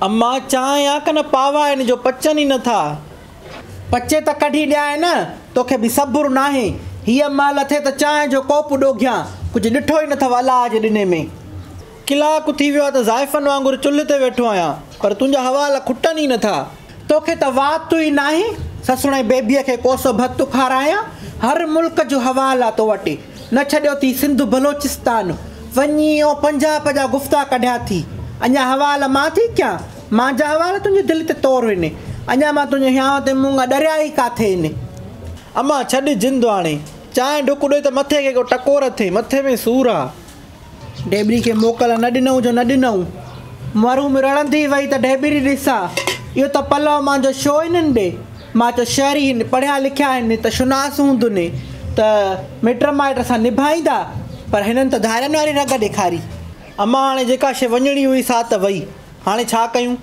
امان چانهه آ ڪن پاوا آهن جو پچن ئي نٿا. پچي ته ڪڍي ڏيانء نه، توکي به صبر ناهي. هيء مهل اٿي ته چانهه جو ڪوپ ڏوگهيان، ڪجهه ڏٺو ئي نٿو الله جي ڏني ۾. ڪلاڪ ٿي ويو آ ته زائفن وانگر چلهه تي ويٺو آهيان، پر تنهنجا حوال کٽن ئي نٿا. توکي ته وات ئي ناهي، سسڻي بيبيء کي ڪوسو ڀت کارايان، هر ملڪ جو حوال آ تو وٽ. نه ڇڏيو ٿي سنڌ بلوچستان، وڃي او پنجاب جا گفتا ڪڍيا ٿي. اڃا حوال مان ٿي ڪيان؟ مانجا حوال تنهنجي دل تي تور هن. اڃا مان تنهنجي هيانء تي مونگا ڏريا ئي ڪاٿي هن. امان ڇڏ جند هاڻي، چانهه ڍڪ ڏي ته مٿي کي ڪو ٽڪور اٿي، مٿي ۾ سور آ. ڍيٻري کي موڪل نه ڏنئون جو نه ڏنئون. مرحوم رڙندي وئي ته ڍيٻري ڏس آ، اهو ته پلئه مانجو شو هنن ڏي. مان چيو شهري هن، پڙهيا لکيا هن ته شناس هوندن ته مٽ مائٽ سان نڀائيندا، پر هنن ته ڌارين واري رڳ ڏيکاري. امان هاڻي جيڪا شيء وڃڻي هئي سا ته وئي، هاڻي ڇا ڪيون؟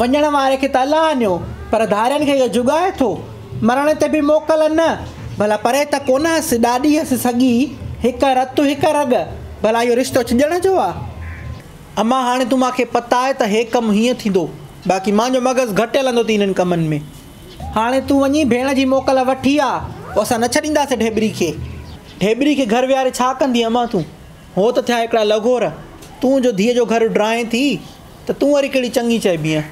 وڃڻ واري کي ته الله نيو، پر ڌارين کي اهو جڳائي ٿو. مرڻ تي به موڪل نه. ڀلا پري ته ڪونه هيس، ڏاڏي هيس سڳي، هڪ رت هڪ رڳ، ڀلا اهو رشتو ڇڄڻ جو آ؟ امان هاڻي تون مان کي پتاء ته هي ڪم هيئن ٿيندو، باقي مانجو مغز گهٽ هلندو ٿي انهن ڪمن ۾. هاڻي تون وڃي ڀيڻ جي موڪل وٺي آ، پوء اسان نه ڇڏينداسين ڍيٻري کي. ڍيٻري کي گهر ويهاري ڇا ڪندينء امان تون؟ هو ته ٿيا هڪڙا لغور. تون جو ڌيء جو گهر ڊاهين ٿي ته تون وري ڪهڙي چڱي چئبينء؟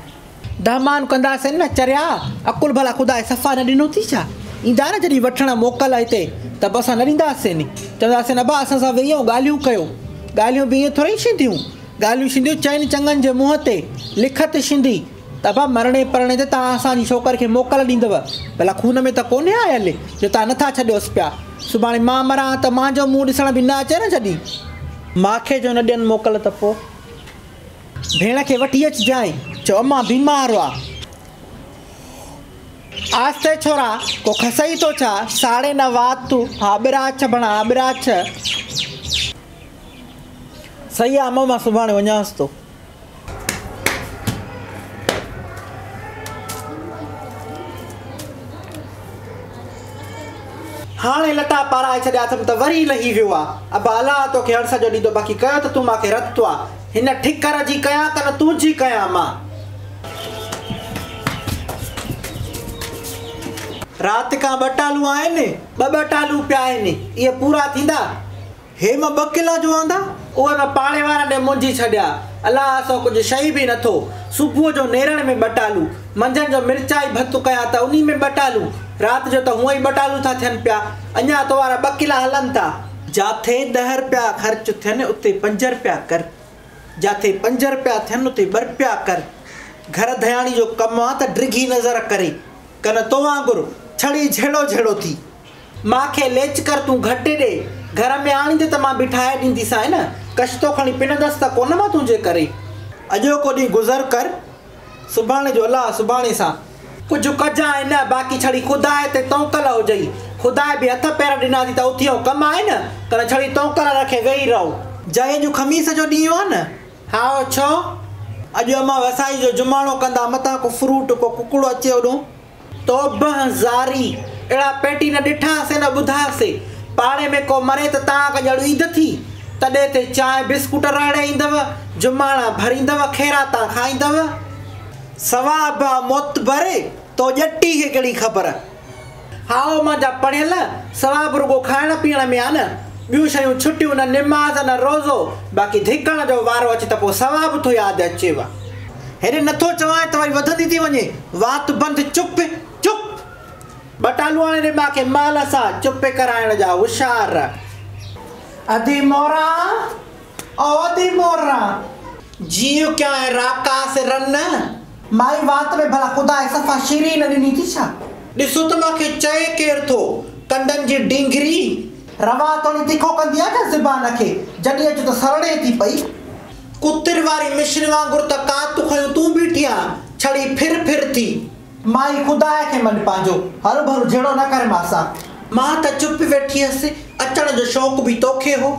دهمان ڪنداسين نه چريا، عقل ڀلا خدا صفا نه ڏنو ٿي ڇا؟ ايندا نه جڏهن وٺڻ موڪل هتي ته به اسان نه ڏينداسين. چونداسين ابا اسان سان ويهي ۽ ڳالهيون ڪيو. ڳالهيون به ائين ٿورئي ٿينديون. ڳالهيون ٿينديون چئن چڱن جي منهن تي لکت ٿيندي ته ابا مرڻي پرڻي تي توهان اسان جي ڇوڪر کي موڪل ڏيندؤ. ڀلا خون ۾ ته ڪونهي آيل جو توهان نٿا ڇڏيوس پيا. سڀاڻي مان مران ته مانجو منهن ڏسڻ به نه اچي نه جڏهن. ماکي جو نه ڏين موڪل ته پوء. ڀيڻ کي وٺي اچجانء. چئو امان بيمار آ. آهستي ڇورا، ڪو کسئي ٿو ڇا؟ ساڙي نه وات، ها ٻراڇ بڻا ٻراڇ. صحيح آ امان مان سڀاڻي وڃانس ٿو. هاڻي لٽا پارائي ڇڏيا اٿم ته وري لهي ويو آ. ابا الله توکي هڙس جو ڏيندو باقي ڪيو ته تون مان کي رت آ. هن ٺڪر جي ڪيان ڪن تنهنجي ڪيان مان. رات کان ٻه ٽالون آهن، ٻه ٻه ٽالون پيا آهن، اهي پورا ٿيندا؟ هي مان ٻه ڪلا جو آندا، اهي مان پاڙي وارن ڏي منجهي ڇڏيا. الله سو ڪجهه شئي به نٿو. صبح جو نيرڻ ۾ ٻه ٽالو، منجهند جو مرچائي ڀت ڪيان ته انهي ۾ ٻه ٽالو، رات جو ته هونئن ئي ٻه ٽالو ٿا ٿين پيا. اڃا تو وارا ٻه ڪلا هلن ٿا. جاٿي 10 رپيا خرچ ٿين اتي 5 رپيا ڪر. جاٿي 5 رپيا ٿين اتي 2 رپيا ڪر. گهر ڌياڻي جو ڪم آ ته ڊگهي نظر ڪري. ڪن تو وانگر ڇڙي جهيڙو جهيڙو ٿي. مان کي ليچ ڪر تون گهٽ ڏي. گهر ۾ آڻيندي ته مان به ٺاهي ڏينديسانء نه. ڪشتو کڻي پنندس ته ڪونه مان تنهنجي ڪري. اڄوڪو ڏينهن گذر ڪر، سڀاڻي جو الله سڀاڻي سان. ڪجهه ڪجانء نه، باقي ڇڙي خداء تي توڪل هجئي. خداء به هٿ پير ڏنا ٿي ته اٿي ۽ ڪم آهي نه، ڪن ڇڙي توڪل رکي ويهي رهو. جائي اڄ خميس جو ڏينهن آ نه؟ هائو ڇو؟ اڄ امان وسائي جو جماڻو ڪندا، متان ڪو فروٽ، ڪو ڪڪڙ اچي اوڏهون. توبهه زاري! اهڙا پيٽي نه ڏٺا سي نه ٻڌا سي. پاڙي ۾ ڪو مري ته تان کان ڄڻ عيد ٿي. تڏي تي چانهه بسڪوٽ رهڙي ايندؤ، جماڻا ڀريندؤ، خيراتان کائيندؤ. ثواب آ معتبر، تو ڄٽي کي ڪهڙي خبر. هائو مانجا پڙهيل، ثواب رڳو کائڻ پيئڻ ۾ آ نه. ٻيون شيون ڇٽيون نه نماز نه روزو، باقي ڌڪڻ جو وارو اچي ته پوء ثواب ٿو ياد اچيو. هيڏي نٿو چوانء ته وري وڌندي ٿي وڃي. وات بند چپ چپ. ٻه ٽالون آڻي ڏي مان کي مال سان چپ ڪرائڻ جا هوشيار. ادي موران او ادي موران. جيء ڪيانء راڪاس رن. مائي وات ۾ ڀلا خدا صفا شيري نه ڏني ٿي ڇا؟ ڏسو ته مان کي چئي ڪير ٿو. ڪنڊن جي ڊينگري. روا توڻي تکو ڪندي آ ڇا زبان کي. جڏهن اچ ته سرڙي ٿي پئي. ڪتر واري مشن وانگر ته ڪات کنيون تون بيٺي آن، ڇڙي ڦر ڦر ٿي. مائي خداء کي مڃ پنهنجو، هروڀرو جهيڙو نه ڪر ماسان. مان ته چپ ويٺي هيس، اچڻ جو شوق به توکي هو.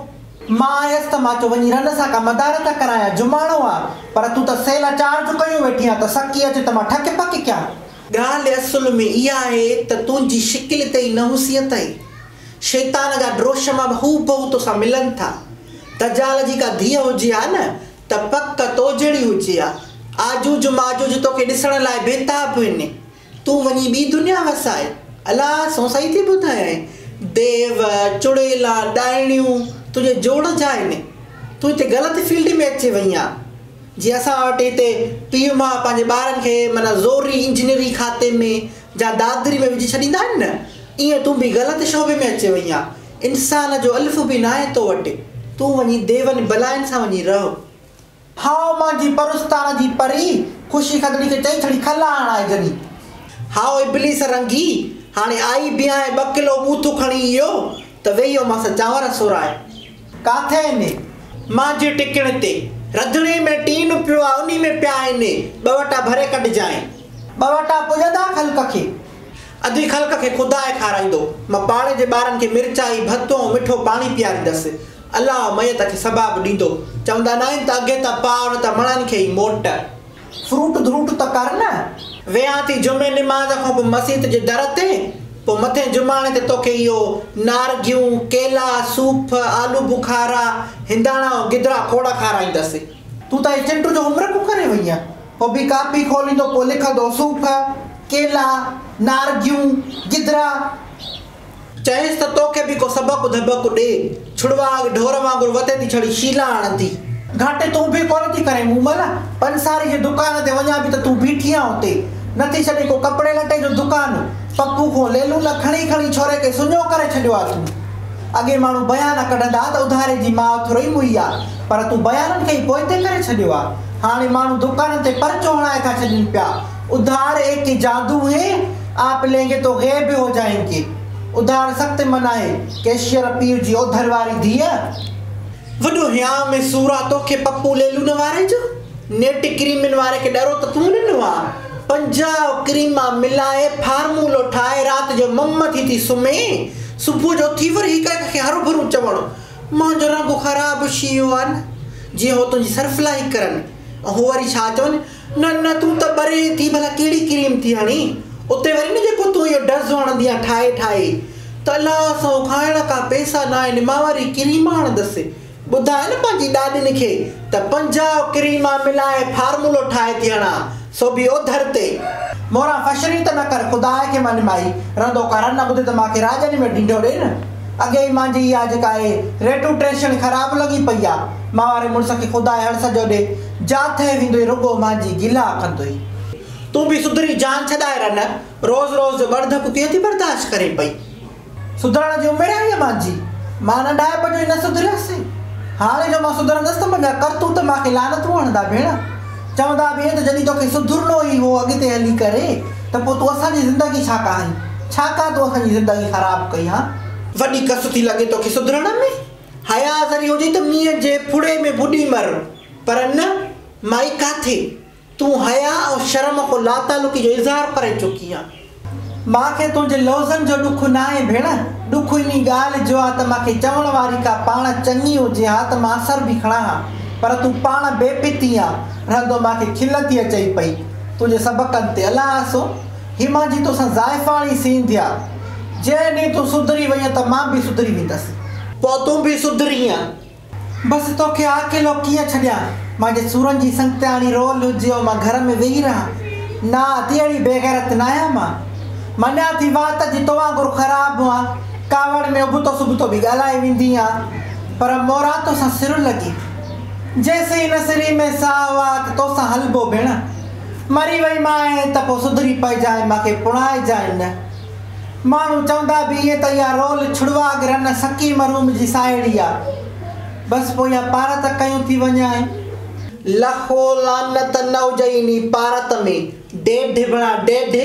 مان آيس ته مان چيو وڃي رن سان ڪا مدارت ڪرايان، جماڻو آ، پر تون ته سيل چارج ڪيون ويٺي آن ته سڪي اچ ته مان ٺڪ پڪ ڪيان. ڳالهه اصل ۾ اها آهي ته تنهنجي شڪل تي ئي نحوسيت آهي. شيطان جا دروشما به هوبهو توسان ملن ٿا. دجال جي ڪا ڌيء هجي ها نه ته پڪ تو جهڙي هجي ها. آجوج ماجوج توکي ڏسڻ لاء بيتاب آهن. تون وڃي ٻي دنيا وساء. الا سو صحيح ٿي ٻڌايانء. ديو، چڙيلا، ڏائڻيون تنهنجي جوڙ جا آهن. تون هتي غلط فيلڊ ۾ اچي وئي آن. جيئن اسان وٽ هتي پيء ماء پنهنجي ٻارن کي معنيٰ زوري انجنيئري کاتي ۾ جا دادري ۾ وجهي ڇڏيندا آهن نه، ايئن تون به غلط شعبي ۾ اچي وئي آن. انسان جو الف به ناهي تو وٽ. تون وڃي ديون بلائن سان وڃي رهه. هائو مانجي پرستان جي پري، خوشي کدڙي کي چئي ڇڙي کلا هڻائي جني. هائو ابليس رنگي، هاڻي آئي به آهين ٻه ڪلو ٻوٿ کڻي اهو ته ويهي او مان سان چانور سورائي. ڪاٿي آهن؟ مانجي ٽڪڻ تي. رڌڻي ۾ ٽين پيو آ انهي ۾ پيا آهن، ٻه وٽا ڀري ڪڍجانء. ٻه وٽا پڄندا خلق کي. اڌي خلق کي خدا ئي کارائيندو. مان پاڙي جي ٻارن کي مرچائي، ڀتو ۽ مٺو پاڻي پياريندس. الله ميت کي ثواب ڏيندو. چوندا ناهن ته اگهي ته پاء نه ته مڻن کي ئي موٽ. فروٽ ڌروٽ ته ڪر نه. ويهان ٿي جمعي نماز کان پوء مسيت جي در تي، پوء مٿين جمعاڻي تي توکي اهو نارگيون، ڪيلا، صوف، آلو بخارا، هنداڻا ۽ گدرا کوڙ کارائيندس. تون ته هي چنٽو جو هوم ورڪ ڪري وئينء. پوء به ڪاپي کوليندو پوء لکندو صوف، ڪيلا، نارگيون، گدرا. چيس ته توکي به ڪو سبق ڌبق ڏي، ڇڙواڳ ڍور وانگر وتي ٿي ڇڙي شيلا هڻندي. گهاٽي تون به ڪونه ٿي ڪرين مومل، پنساري جي دڪان تي وڃان به ته تون بيٺي آن اتي. نه ٿي ڇڏين ڪو ڪپڙي لٽي جو دڪان. پپو کون ليلون نه کڻي کڻي ڇوري کي سڃو ڪري ڇڏيو آ تون. اڳي ماڻهو بيان ڪڍندا ها ته اڌاري جي ماء ٿورئي موئي آ، پر تون بيانن کي ئي پوئتي ڪري ڇڏيو آ. هاڻي ماڻهو دڪانن تي پرچو هڻائي ٿا ڇڏين پيا. اڌار ايڪ جادو هي، آپ لين گي تو غيب هو جائين گي. اڌار سخت منع هي، ڪيشيئر پيء جي اوڌر واري ڌيء. وڏو هيانء ۾ سور آ توکي پپو ليلون واري جو. نيٽ ڪريمن واري کي ڏرو ته تون ڏنو آ. 50 ڪريما ملائي فارمولو ٺاهي رات جو مم ٿي ٿي سمهين، صبح جو اٿي وري هڪ هڪ کي هروڀرو چوڻ، مانجو رنگ خراب ٿي ويو آ نه، جيئن هو تنهنجي سرفلائي ڪرن ۽ هو وري ڇا چون، نه نه تون ته ٻرين ٿي ڀلا ڪهڙي ڪريم ٿي هڻين، اتي وري نه جيڪو تون اهو ڊز هڻندي آن ٺاهي ٺاهي ته الا سو کائڻ کان پئسا ناهن مان وري ڪريما هڻندس، ٻڌاء نه پنهنجي ڏاڏين کي ته 50 ڪريما ملائي فارمولو ٺاهي ٿي هڻان سو به اوڌر تي. موران فشري ته نه ڪر خداء کي مڃ مائي رندو ڪا رن ٻڌي ته مان کي راڄن ۾ ڍينڍو ڏي نه. اڳي ئي مانجي اها جيڪا اهي ريٽوٽيشن خراب لڳي پئي آ. مان واري مڙس کي خداء هڙ سڄو ڏي. جاٿي ويندوئي رڳو مانجي گلا ڪندوئي. تون به سڌري جان ڇڏائي رن. روز روز جو ٻڙڌڪ ڪيئن ٿي برداشت ڪرين پئي. سڌرڻ جي عمر آئي آ مانجي. مان ننڍائپ جو ئي نه سڌريس. هاڻي جو مان سڌرندس ته منهنجا ڪرتوت مان کي لعنتون هڻندا ڀيڻ. چوندا به ائين ته جڏهن توکي سڌرڻو ئي هو اڳتي هلي ڪري ته پوء تون اسان جي زندگي ڇا ڪا آئين؟ ڇا ڪا تون اسان جي زندگي خراب ڪئي هان؟ وڏي ڪس ٿي لڳي توکي سڌرڻ ۾. حياء ذري هجي ته مينهن جي ڦڙي ۾ ٻڏي مر. پر نه مائي ڪاٿي؟ تون حياء ۽ شرم کان لاتعلقي جو اظهار ڪري چڪي آن. مان کي تنهنجي لوظن جو ڏک ناهي ڀيڻ، ڏک انهي ڳالهه جو آ ته مان کي چوڻ واري ڪا پاڻ چڱي هجي ها ته مان اثر به کڻان ها، پر تون پاڻ بي پتي آن. رهندو مان کي کل ٿي اچئي پئي تنهنجي سبقن تي. الا آسو، هي مانجي توسان زائفاڻي سينڌ آ. جنهن ڏينهن تون سڌري وئين ته مان به سڌري ويندس. پوء تون به سڌرينء. بس توکي اڪيلو ڪيئن ڇڏيان؟ مانجي سورن جي سنگتياڻي رول هجي ۽ مان گهر ۾ ويهي رهان؟ نه ادي اهڙي بيغيرت ناهيان مان. مڃان ٿي وات جي تو وانگر خراب هئان، ڪاوڙ ۾ ابتو سبتو به ڳالهائي ويندي هان، پر موران توسان سر لڳي. جيسين هن سري ۾ ساهه آ ته توسان هلبو ڀيڻ. مري وئي مانء ته پوء سڌري پئجانء مانکي پڻائجانء نه. ماڻهو چوندا به ائين ته اها رول ڇڙواڳ رن سڪي مرحوم جي ساهيڙي آ. بس پوء اها پارت ڪيون ٿي وڃانء. لکو لعنت نه هجئي انهي پارت ۾، ڊيڍ بڻا ڊيڍ.